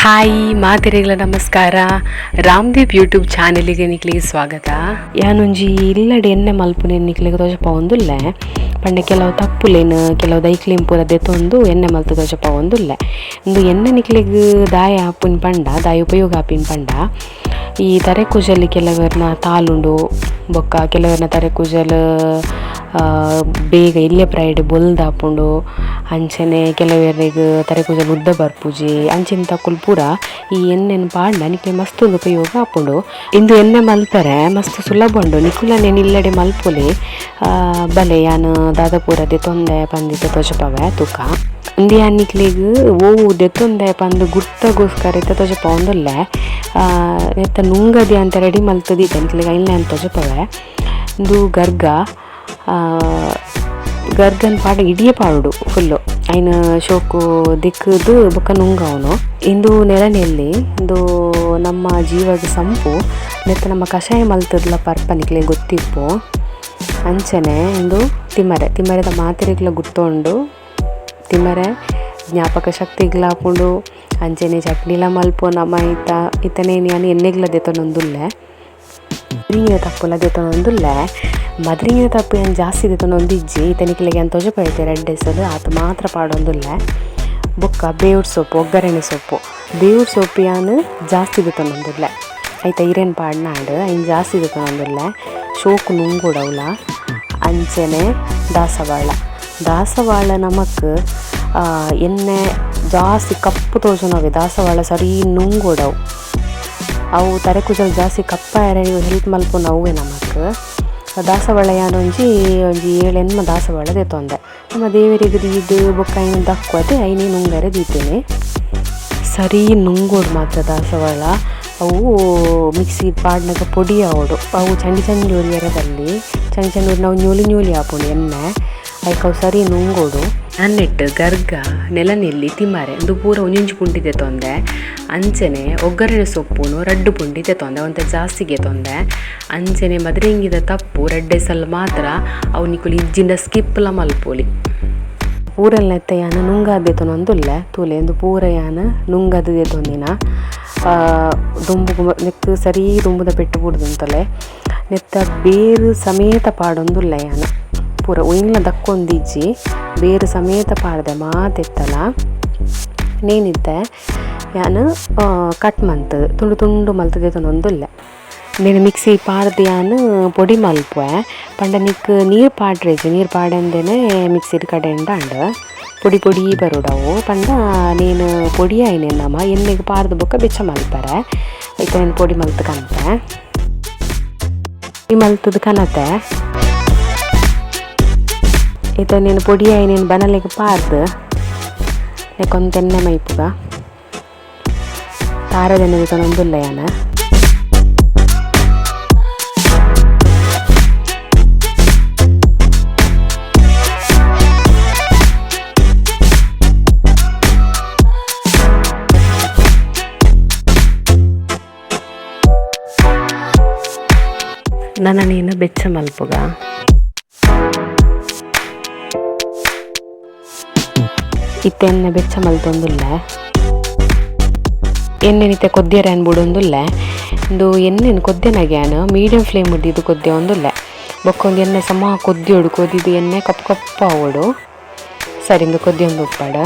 Hi ಮಾತೆರೆಗ್ಲ ನಮಸ್ಕಾರ. ರಾಮದೀಪ್ YouTube ಚಾನೆಲ್ಗೆ ನಿಕ್ಲಿಗೆ ಸ್ವಾಗತ. ಯಾನೊಂಜಿ ಇಲ್ಲಡೆ ಎಣ್ಣೆ ಮಲ್ಪುನೆ ನಿಕ್ಲಿಗೆ ತೋಜಪಾವೊಂದುಲ್ಲೆ. ಪಂಡ ಕೆಲವು ತಪ್ಪುಲೇನು ಕೆಲವು ದೈಕ್ಲೇನ್ ಪೂರ ದೆತೊಂದು ಎಣ್ಣೆ ಮಲ್ತು ತೋಜಪಾವೊಂದುಲ್ಲೆ. ಉಂದು ಎಣ್ಣೆ ನಿಕ್ಲೆಗ್ ದಾಯ ಆಪುನ್ ಪಂಡ ದಾಯ ಉಪಯೋಗ ಆಪಿನ್ ಪಂಡ ಈ ತರೆ ಕುಜಲ್ ಕೆಲವೆರ್ನ ತಾಲುಂಡು ಬೊಕ್ಕ ಕೆಲವೆರ್ನ ತರೆ ಕುಜಲ್ ಬೇಗ ಎಲ್ಯ ಪ್ರೈಡ್ ಬೊಲ್ದಾಪುಂಡು ಅಂಚನೆ ಕೆಲವೆರೆಗ್ ತರೆ ಕುಜಲ್ ಉದ್ದ ಬರ್ಪುಜಿ ಅಂಚಿನ ತಕುಲು ಪೂರ ಈ ಎಣ್ಣೆನ್ ಪಾಡ್ಂಡ ನಿಕ್ಲೆ ಮಸ್ತ್ ಉಂದು ಉಪಯೋಗ ಆಪುಂಡು. ಇಂದು ಎಣ್ಣೆ ಮಲ್ಪರೆ ಮಸ್ತ್ ಸುಲಭ ಉಂಡು. ನಿಕುಲ ನೆನ್ ಇಲ್ಲಡೆ ಮಲ್ಪೊಲಿ. ಬಲೆ ಯಾನ್ ದಾದ ಪೂರ ದೆತೊಂದೆ ಪಂದ್ ತೋಜಪಾವೆ ತೂಕ. ಉಂದು ಯಾನ್ ನಿಕ್ಲೆಗ್ ಒವು ದೆತೊಂದೆ ಪಂದ್ ಗುರ್ತಗೋಸ್ಕರ ಇತ್ತೆ ತೋಜಪಾವೊಂದುಲ್ಲೆ. ನೆತ್ತ ನುಂಗದಿ ಅಂತ ರೆಡಿ ಮಲ್ತುದು ನಿಕ್ಲೆಗ್ ಐನ್ಲ ಯಾನ್ ತೋಜಪಾವೆ. ಉಂದು ಗರ್ಗ ಗರ್ಗನ್ ಪಾಡ ಇಡಿಯೇ ಪಾಡೋಡು ಫುಲ್ಲು ಐನ್ ಶೋಕು ದಿಕ್ಕುದು ಬೊಕ್ಕ ನುಂಗವನು. ಇಂದು ನೆಲನೆಲ್ಲಿ ಇಂದು ನಮ್ಮ ಜೀವದ ಸಂಪು ನೆತ್ತ ನಮ್ಮ ಕಷಾಯ ಮಲ್ತುದ್ಲ ಪರ್ಪ ನಿಕ್ಲೆಗ್ ಗೊತ್ತಿಪ್ಪು. ಅಂಚನೆ ಇಂದು ತಿಮರೆ ತಿಮರೆದ ಮಾತೆರೆಗ್ಲ ಗುರ್ತುಂಡು. ತಿಮರೆ ಜ್ಞಾಪಕ ಶಕ್ತಿಗ್ಲ ಆಪುಂಡು. ಅಂಚನೆ ಚಟ್ನಿಲ ಮಲ್ಪು ನಮ ಇತ್ತ ಇತ್ತನೆ ಯಾನ್ ಎಣ್ಣೆಗ್ಲ ದೆತೊನೊಂದುಲ್ಲೆ. ಮದ್ರಿಂಗಿದ ತಪ್ಪುಲ ದೆತೊನೊಂದುಲ್ಲೆ. ಮದ್ರಿಂಗಿದ ತಪ್ಪು ಯಾನ್ ಜಾಸ್ತಿ ದೆತೊನೊಂದಿಜ್ಜಿ. ಇತ್ತೆ ನಿಕ್ಲೆಗ್ ಯಾನ್ ತೋಜಪಾಯ್ತೆ ರಡ್ಡ್ ಎಸಲ್ ಆತ್ ಮಾತ್ರ ಪಾಡೊಂದುಲ್ಲೆ. ಬೊಕ್ಕ ಬೇವುಡ್ ಸೊಪ್ಪು ಒಗ್ಗರಣೆ ಸೊಪ್ಪು ಬೇವುಡ್ ಸೊಪ್ಪು ಯಾನ್ ಜಾಸ್ತಿ ದೆತೊನೊಂದುಲ್ಲೆ. ಐತ ಇರೆನ್ ಪಾಡ್ನಾಂಡ್ ಐನ್ ಜಾಸ್ತಿ ದೆತೊನೊಂದುಲ್ಲೆ. ಶೋಕು ನುಂಗುಡು ಅವ್ಲ. ಅಂಚನೆ ದಾಸವಾಳ ದಾಸವಾಳ ನಮಕ್ ಎಣ್ಣೆ ಜಾಸ್ತಿ ಕಪ್ಪು ತೋಜುನವೆ ದಾಸವಾಳ ಸರಿ ನುಂಗುಡವು. ಅವು ತರೆ ಕುಜಲ್ ಜಾಸ್ತಿ ಕಪ್ಪಾಯೆರೆ ಹೆಲ್ಪ್ ಮಲ್ಪುನ ಅವ್ವೆ ನಮಕ್. ದಾಸವಾಳ ಯಾನ್ ಒಂಜಿ ಒಂಜಿ ಏಳು ಎನ್ಮ ದಾಸವಾಳ ದೆತೊಂದೆ. ನಮ್ಮ ದೇವೆರೆಗ್ ದೀದ್ ಬೊಕ್ಕ ಐನ್ ದಕ್ವದ್ ಐನೆ ನುಂಗರೆ ದೀತೇನೆ. ಸರಿ ನುಂಗೋಡು ಮಾತ್ರ ದಾಸವಾಳ. ಅವು ಮಿಕ್ಸಿ ಪಾಡ್ನಗ ಪೊಡಿ ಆವೊಡು. ಅವು ಚಂಡಿ ಚಂಡಿ ಒರಿಯೆರೆ ಬಲ್ಲಿ. ಚಂಡಿ ಚಂಡಿ ಒರಿನ ಅವು ನ್ಯೂಲಿ ನ್ಯೂಲಿ ಆಪುಂಡು ಎಣ್ಣೆ. ಐಕ್ ಅವು ಸರಿ ನುಂಗೋಡು. ಅನ್ನೆಟ್ ಗರ್ಗ ನೆಲನೆಲ್ಲಿ ತಿಮರೆ ಉಂದು ಪೂರ ಒಂಜೊಂಜಿ ಪುಂಡಿ ದೆತೊಂದೆ. ಅಂಚನೆ ಒಗ್ಗರಣೆ ಸೊಪ್ಪುನು ರಡ್ಡ್ ಪುಂಡಿ ದೆತೊಂದೆ ಒಂತೆ ಜಾಸ್ತಿಗೆ ತೊಂದೆ. ಅಂಚನೆ ಮದ್ರೆಂಗಿದ ತಪ್ಪು ರಡ್ಡ್ ಎಸಲ್ ಮಾತ್ರ ಅವು ನಿಕುಲು ಇಜ್ಜಿಂಡ ಸ್ಕಿಪ್ಲ ಮಲ್ಪೊಲಿ. ಪೂರೆಲ್ನ ಇತ್ತೆ ಯಾನ್ ನುಂಗಾದ್ ದೆತೊನೊಂದುಲ್ಲೆ. ತೂಲೆ ಉಂದು ಪೂರ ಯಾನ್ ನುಂಗದ್ ದೆತೊಂದಿನ. ದುಂಬುಗು ನೆಕ್ಕ್ ಸರಿ ದುಂಬುದ ಪೆಟ್ಟ್ ಬೂರ್ದುಂತೊಲೆ. ನೆತ್ತ ಬೇರ್ ಸಮೇತ ಪಾಡೊಂದುಲ್ಲೆ ಯಾನ್. ಪೂರ ಒಯಿನ್ಲ ದಕ್ಕೊಂದಿಜ್ಜಿ. ಬೇರ್ ಸಮೇತ ಪಾಡ್ದೆ ಮಾತೆತ್ತಲ. ನೇನಿತ್ತೆ ಯಾನ್ ಕಟ್ ಮಂತ್ ತುಂಡು ತುಂಡು ಮಲ್ತ್ ದೆತೊನೊಂದುಲ್ಲೆ. ನೆನ್ ಮಿಕ್ಸಿ ಪಾಡ್ದ್ ಯಾನ್ ಪೊಡಿ ಮಲ್ಪುವೆ. ಪಂಡ ನಿಕ್ ನೀರ್ ಪಾಡ್ರೆಜಿ ನೀರ್ ಪಾಡಂದೆನೆ ಮಿಕ್ಸಿಡ್ ಕಡೆಂಡಾಂಡ್ ಪೊಡಿ ಪೊಡಿ ಬರೊಡವು. ಪಂಡ ನೇನು ಪೊಡಿ ಆಯಿನೆ ನಮ ಎಣ್ಣೆಗ್ ಪಾಡ್ದ್ ಬೊಕ್ಕ ಬೆಚ್ಚ ಮಲ್ಪರೆ. ಇತ್ತೆ ಯಾನ್ ಪೊಡಿ ಮಲ್ತ್ ಕನತೆ. ಪೊಡಿ ಮಲ್ತುದು ಕನತೆ. ಇತ್ತೆ ನೇನು ಪೊಡಿ ಆಯಿನೆನ್ ಬನಲೆಗ್ ಪಾಡ್ದ್ ನೆಕ್ಕೊಂತೆ ಎಣ್ಣೆ ಮೈಪುಗ. ತಾರೆದ ಎಣ್ಣೆ ದೆತೊನೊಂದುಲ್ಲೆ ಯಾನ್. ನನ ನೇನು ಬೆಚ್ಚ ಮಲ್ಪುಗ. ಇತ್ತೆ ಎಣ್ಣೆ ಬೆಚ್ಚ ಮಲ್ತೊಂದುಲ್ಲೆ. ಎಣ್ಣೆನ್ ಇತ್ತೆ ಕೊದ್ಯೆರೆ ಯಾನ್ ಬುಡೊಂದುಲ್ಲೆ. ಉಂದು ಎಣ್ಣೆನ್ ಕೊದ್ಯನಗ ಯಾನ್ ಮೀಡಿಯಂ ಫ್ಲೇಮ್ ದೀದ್ ಕೊದ್ಯೊಂದುಲ್ಲೆ. ಬೊಕ್ಕ ಉಂದು ಎಣ್ಣೆ ಸಮ ಕೊದ್ಯೊಡು ಕೊದಿದ್ ಎಣ್ಣೆ ಕಪ್ಪು ಕಪ್ಪು ಆವೊಡು. ಸರಿ ಉಂದು ಕೊದ್ಯೊಂದು ಉಪ್ಪಡ್.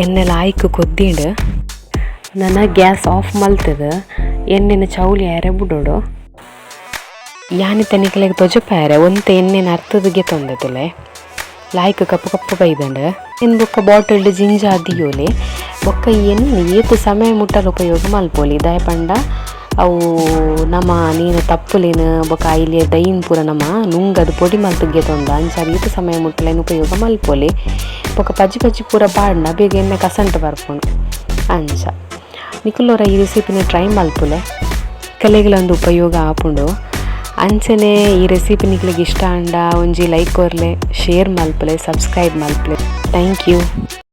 ಎಣ್ಣೆ ಲಾಯ್ಕ್ ಕೊದ್ದಿಂಡ್. ನನ ಗ್ಯಾಸ್ ಆಫ್ ಮಲ್ತುದು ಎಣ್ಣೆನ್ ಚೌಲಿ ಆಯೆರೆ ಬುಡೊಡು. ಯಾನಿತ್ತೆ ನಿಕಲೆಗ್ ತೊಜಪಾಯೆರೆ ಒಂತೆ ಎಣ್ಣೆನ್ ಅರ್ತುದು ಗೆತೊಂದೆ ತೂಲೆ. ಲಾಯ್ಕ್ ಕಪ್ಪು ಕಪ್ಪು ಬೈದುಂಡು. ಇನ್ ಬೊಕ್ಕ ಬಾಟಲ್ಡ್ ಜಿಂಜ ದಿಯೋಲಿ. ಬೊಕ್ಕ ಈ ಎಣ್ಣೆ ಏತ್ ಸಮಯ ಮುಟ್ಟಲ ಉಪಯೋಗ ಮಲ್ಪೊಲಿ. ದಾಯೆ ಪಂಡ ಅವು ನಮ ನೀನು ತಪ್ಪುಲೇನು ಬೊಕ್ಕ ಐಲಿಯ ದೈನ್ ಪೂರ ನಮ ನುಂಗದ್ ಪೊಡಿ ಮಲ್ತ್ ಗೆತೊಂದ. ಅಂಚಾದ್ ಈತ್ ಸಮಯ ಮುಟ್ಟಲ ಐನ್ ಉಪಯೋಗ ಮಲ್ಪೊಲಿ. ಬೊಕ್ಕ ಪಜಿ ಪಜಿ ಪೂರ ಪಾಡ್ಂಡ ಬೇಗ ಎಣ್ಣೆ ಕಸಂಟು ಬರ್ಪುಂಡು. ಅಂಚ ನಿಕುಲೊರ ಈ ರೆಸಿಪಿನ ಟ್ರೈ ಮಲ್ಪುಲೆ. ನಿಕಲೆಗ್ಲ ಉಂದು ಉಪಯೋಗ ಆಪುಂಡು. ಅಂಚನೆ ಈ ರೆಸಿಪಿ ನಿಕ್ಲೆಗ್ ಇಷ್ಟ ಆಂಡ ಒಂಜಿ ಲೈಕ್ ಕೊರ್ಲೆ, ಶೇರ್ ಮಲ್ಪುಲೆ, ಸಬ್ಸ್ಕ್ರೈಬ್ ಮಲ್ಪುಲೆ. Thank you.